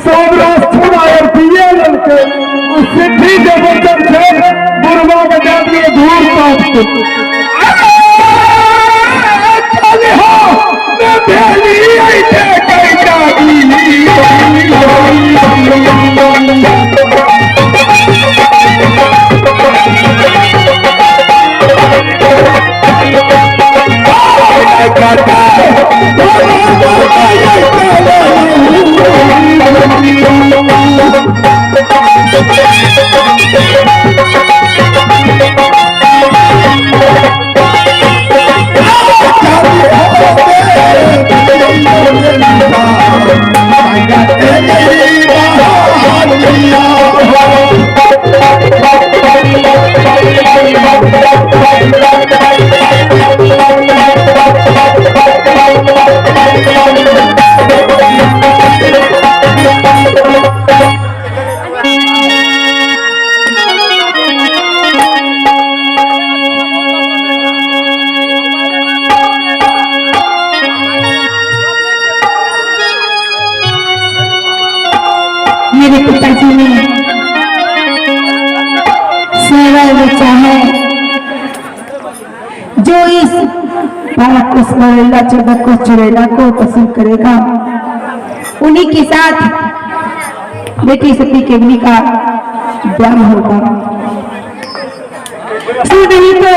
सब रस छुड़ा और पिए ललके उ सिद्धि के बचन छै बुढ़वा के दे दिए धूर ताप के। चल हो मैं भेली ऐसे कैटा मेरे पिताजी ने सेवा बेचा है जो इस 12 कोस बरेला 14 कोस चुरेला को पसंद करेगा, उन्हीं के साथ बेटी सती केवली का ब्याह होगा। सुन नहीं तो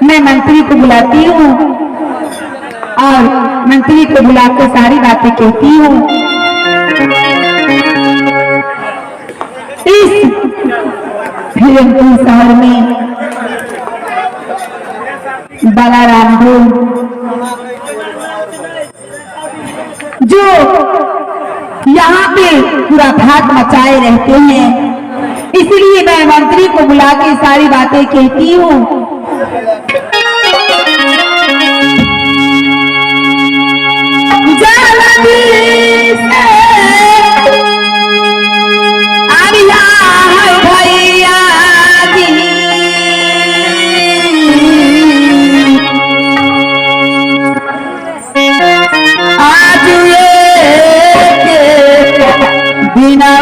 मैं मंत्री को बुलाती हूँ और मंत्री को बुलाकर सारी बातें कहती हूँ। इस हिरणपुर शहर में बालाराम ढोल जो यहाँ पे पूरा भाग मचाए रहते हैं, इसलिए मैं मंत्री को बुला के सारी बातें कहती हूँ। जल्दी से आरिया है भैया जी, आज एक बिना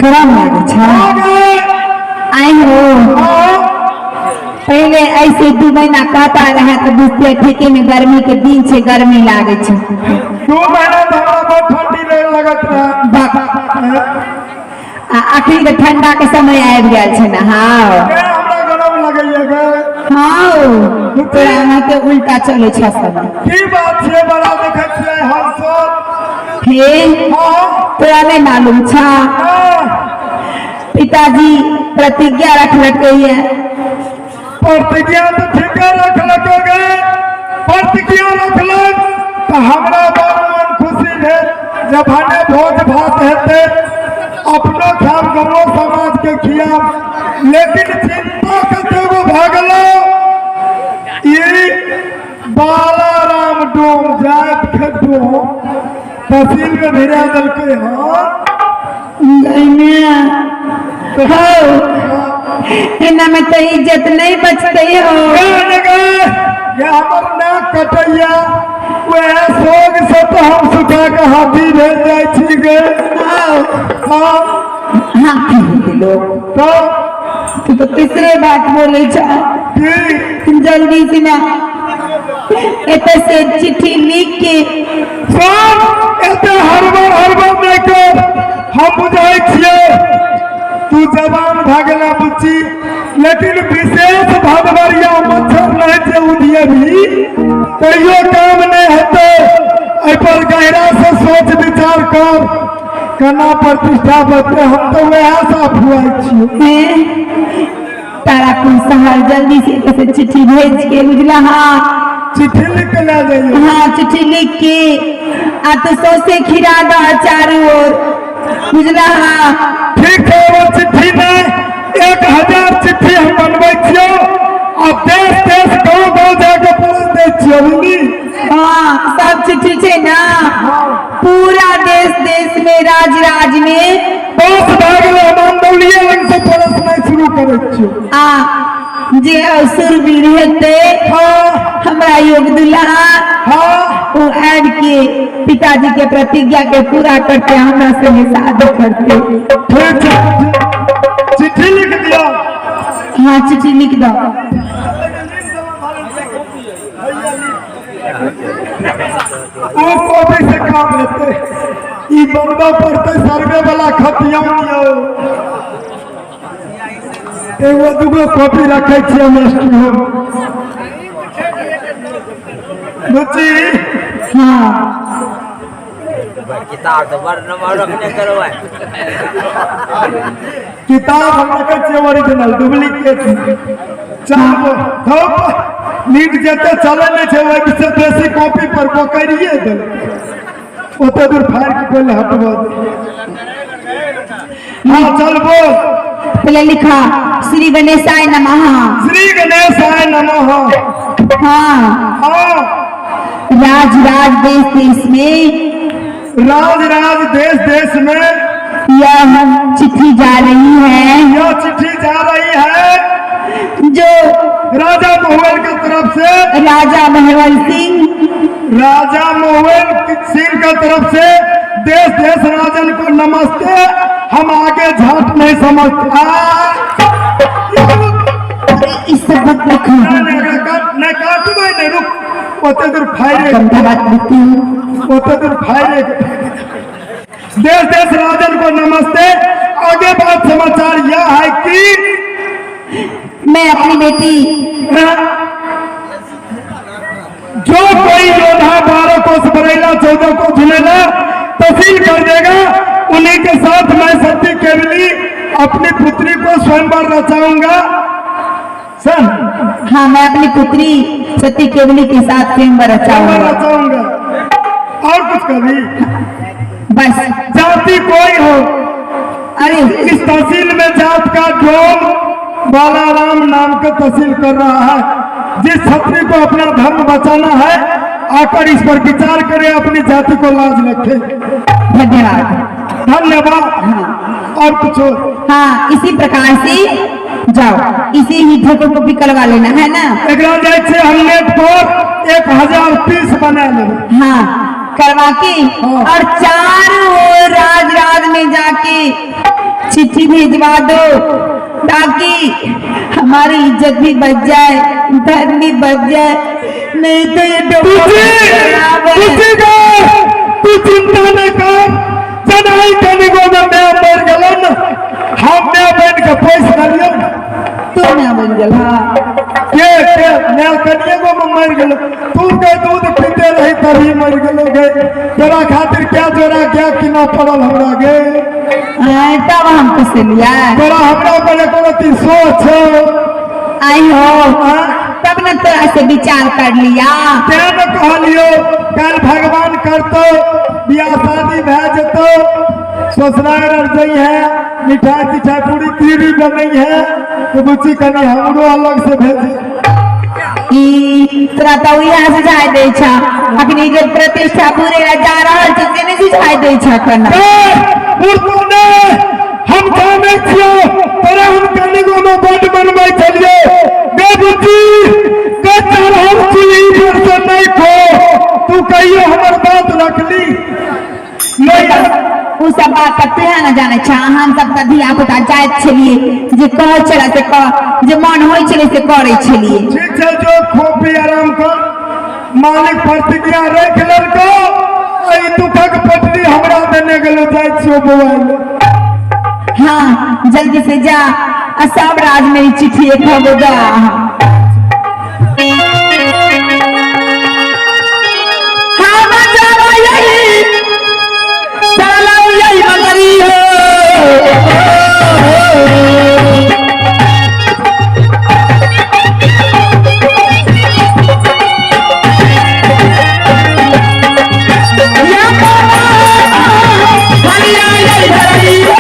गरम लगे छा। आई हो पहले ऐसे 2 महीना कहता रहा तो बुझते ठेके में गर्मी के दिन से गर्मी लागे छे। 2 महीना तो हमरा बहुत ठंडी आ अखनी तऽ ठंडा के समय आबि गेल छै ने। हाँ गे, हमरा गरम लगैया गे। हाँ, तोरा अहाँके उल्टा चलै छै समय। की बात छै, बड़ा देखै छियै हम सब। हे। हाँ। तोरा नहि मालूम छा? हाँ। पिताजी प्रतिज्ञा रखलकै ये। प्रतिज्ञा तऽ ठीके रखलक गे, प्रतिज्ञा रखलक तऽ हमरा बड़ मन खुशी भेल जे भने भोज भात हेतै, अपनो खायब, गाँवो समाज के खियाब। लेकिन चिंता कतेगो भऽ गेलो, ई बालाराम डोम जाइत के डोम तहसील में भिड़ा देलकै हन। हो, एना में तो इज्जत नहीं बचते हो। गे गे, ये हमर नाक कटैया, वएह सोग से तो हम सुखा के हाथी भेल जाइ छी गे। हाँ। हाथी हो गेलो? तो तू तो तीसरे बात बोले छा। की? जल्दी से ना एतऽ से चिट्ठी लिख के सुन, एते हड़बड़ हड़बड़ नहि कर। हम बुझै छियै तू जवान भए गेला बुच्ची, लेकिन विशेष भदबरिया मच्छर नहि छै उधियबी तैयो काम नहि हेतै। एहि पर गहरा से सोच विचार कर, केना प्रतिष्ठा बचतै। हम तऽ वएह से अफुआइ छियै। हैं तारा कुल शहर जल्दी से एतऽ से चिट्ठी भेज के, बुझला? हाँ। चिट्ठी लिख के लए जाइए? हाँ, चिट्ठी लिख के आ तो सौसे खिरा दह चारू ओर, बुझला? हाँ। ठीक है, वो चिट्ठी नहीं, 1000 चिट्ठी हम बनबै छियौ आ देश देश गाँव गाँव जाके पहुँच दै छियौ, बुझली? हाँ, सब चिट्ठी छै ना, पूरा देश देश में, राज राज में। बस भए गेलै, हम आंदोलिए लग से परोसनाइ शुरू करै छियौ। आ जे सुरवीर हेतै हमरा योग दुल्हा, ओ आबि के पिताजी के प्रतिज्ञा के पूरा करते, हमरा संगे शादी करते। ठीक छै, चिट्ठी लिख दियौ। हाँ, चिट्ठी लिख दो। ओ कॉपी से काम हेतै? ई बनबऽ पड़तै सर्वे वाला खतियान यौ। एगो दूगो कॉपी रखै छियै हम स्टूडियो, बुच्ची। हाँ। किताब तऽ बड़ नम्बर रखने करबै। किताब हम रखै छियै ओरिजिनल डुप्लीकेट चार गो धोप नीट जते चलै नहि छै, ओहि से बेसी कॉपी पर पकड़िए देलकै। ओते दूर फाड़ि के पहिले हटबऽ दे। हाँ, चल बोल। पहले लिखा, श्री गणेशाय नमः। श्री गणेशाय नमः। हाँ। हाँ। राज राज देश देश में, राज राज देश देश में यह चिट्ठी जा रही है, यह चिट्ठी जा रही है, जो राजा मोहन की तरफ से, राजा महवल सिंह, राजा मोहन सिंह का तरफ से देश देश राजन को नमस्ते। हम आगे झाट नहीं समझते। इस सब मत लिखो। नहीं, काटबै नहीं, रुक, ओते दूर फायरे गंदा बात लिखती हूँ। ओते दूर फायरे। देश देश राजन को नमस्ते। आगे बात समाचार यह है कि मैं अपनी बेटी जो कोई योद्धा 12 कोस बरेला, 14 को झुलेला तहसील कर देगा, उन्हीं के साथ मैं सती केवली अपनी पुत्री को स्वयंवर रचाऊंगा सर। हाँ, मैं अपनी पुत्री सती केवली के साथ स्वयंवर स्वयंवर रचाऊंगा। रचाऊंगा। और कुछ कभी? बस। जाति कोई हो, अरे, इस तहसील में जात का डोम बालाराम नाम का तहसील कर रहा है। जिस छत्री को अपना धर्म बचाना है, आकर इस पर विचार करे, अपनी जाति को लाज रखे। धन्यवाद। धन्यवाद। और कुछ और? हाँ, इसी प्रकार से जाओ, इसी ही फोटो कॉपी करवा लेना है ना। एकरा जाइ छियै हम नेट पर 1000 पीस बना लेबै। हाँ, करवा के हाँ। और चारों ओर राज राज में जाके चिट्ठी भिजवा दो, ताकि हमारी इज्जत भी बच जाए, धर्म भी बच जाए। नहीं तो ये तुझी बराबर है। तुझी गए, तू चिंता न कर। जनाई कनिको में मैं भेल कनिए गो में मरि गेलो। तू के दूध पीते रही तभी मरि गेलो गे। तोरा खातिर क्या जोड़ा क्या किना पड़ल हमरा गे। आय, तब हम पुछलियै। तोरा हमरा पर एको रत्ती सोच छौ? आई हो। आँय? तब न तोरा से विचार कर लिया। तें ने कहलियो काल्हि भगवान करतौ बियाह शादी भए जेतौ, ससुरारि आर जइहे, मिठाई तिठाई पूरी तीरी बनै है तो बुच्ची कनि हमरो अलग से भेजे। ई तोरा तऽ उएह सुझाइ दै छ अखनी जे प्रतिष्ठा पूरे ला जा रहल छै से नहि सुझाइ दै छ अखन। मूर्खो ने हम जानै छियौ तोरा हम कनिगो में बड मनबै छलियौ गे बुच्ची गे चढ़ल छी ई पर से नहि खो, तू कहियो हमर बात रखली नहि। ओ सब बात तऽ तोहे ने जानै छ। हम सब तऽ धिया पुता जाइत छलियै जे कहै छलै से कह, जे मन होइ छलै से करै छलियै। ठीक छै, जो खो पी आराम कर। मालिक प्रतिज्ञा रखि लेलकौ आ ई दुखक पटरी हमरा देने गेलो। जाइ छियौ बौआ लए। हाँ, जल्दी से जा आ सब राज में ई चिट्ठी एक गो दऽ आ। हाँ बचावा यही चलो यही मगरी हो। या बाबा, हरिया यही धरी हो।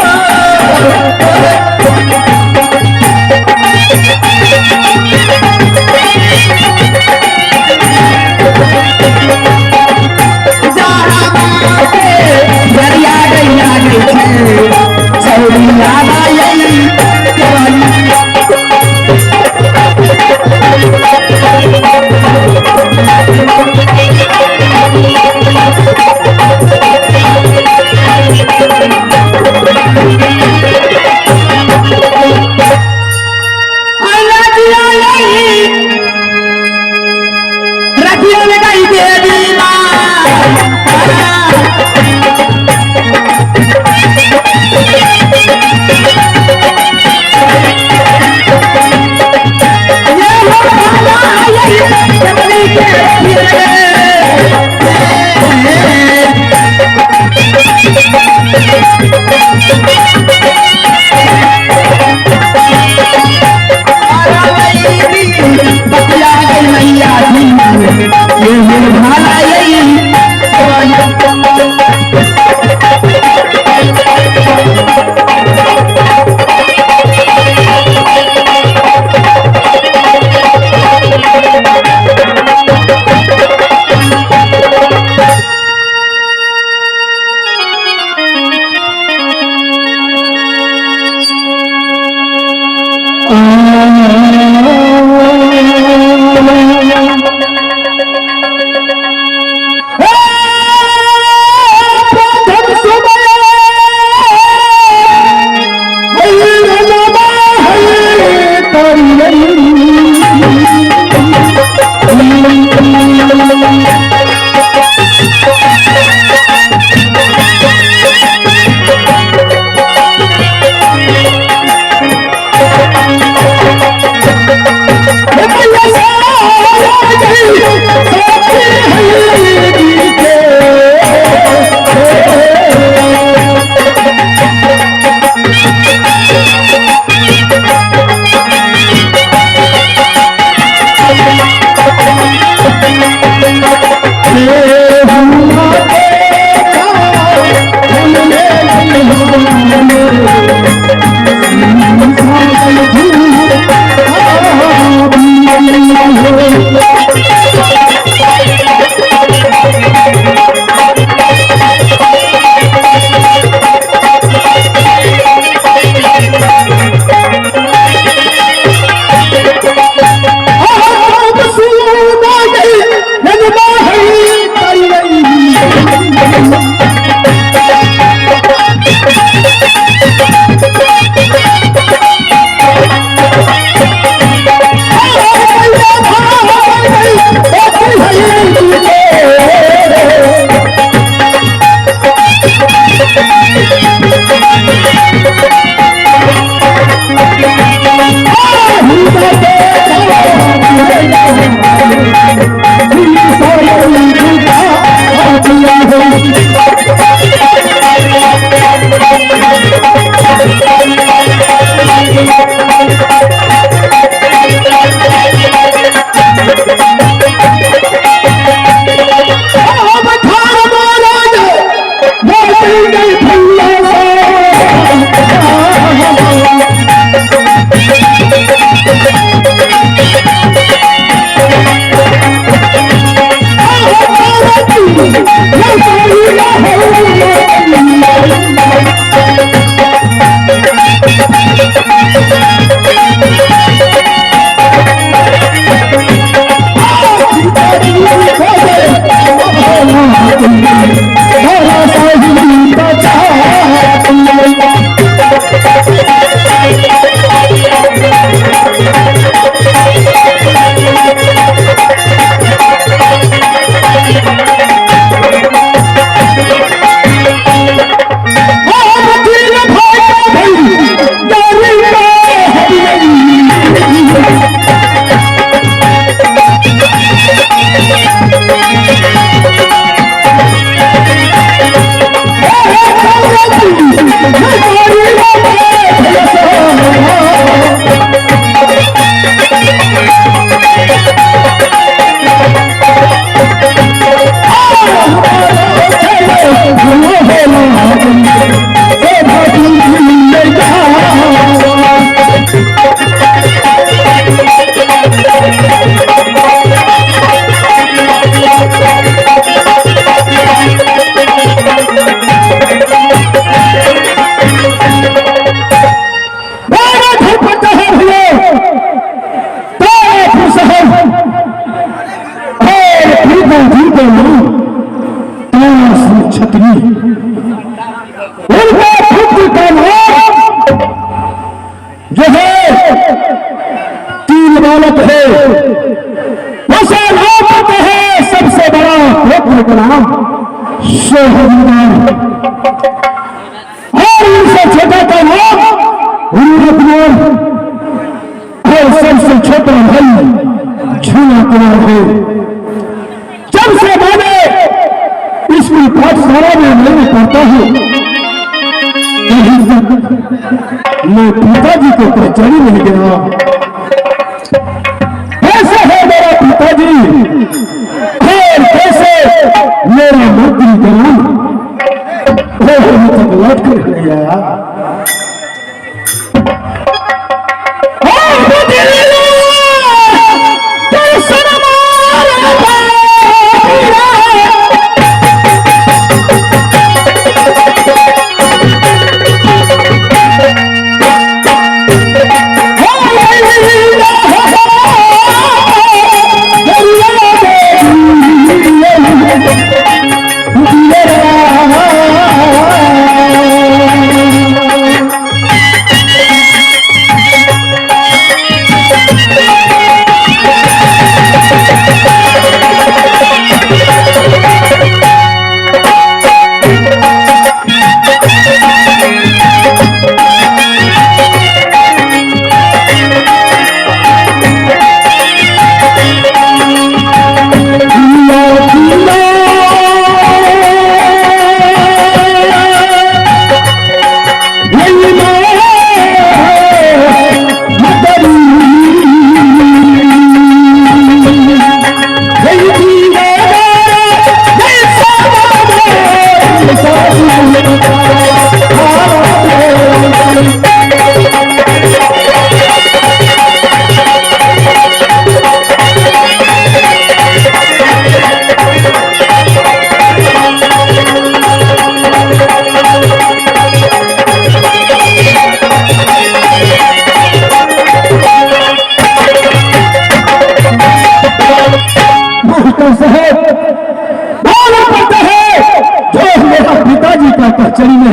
उनका पुत्र का नाम जो है तीन बालक है, उसे नाम होते हैं सबसे बड़ा पुत्र का नाम सोहनदार और उनसे छोटा का नाम कुमार और सबसे छोटा भाई झूला कुमार है। जब से मैंने स्कूल पाठशाला में मैंने पढ़ता हूं, मैं पिताजी को पहचानी नहीं गया। कैसे है मेरा पिताजी और कैसे मेरा मंत्री जनाब तक लौट कर नहीं आया।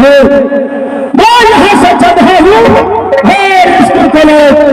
है, मैं यहाँ से चल रहा हूँ और स्कूल कॉलेज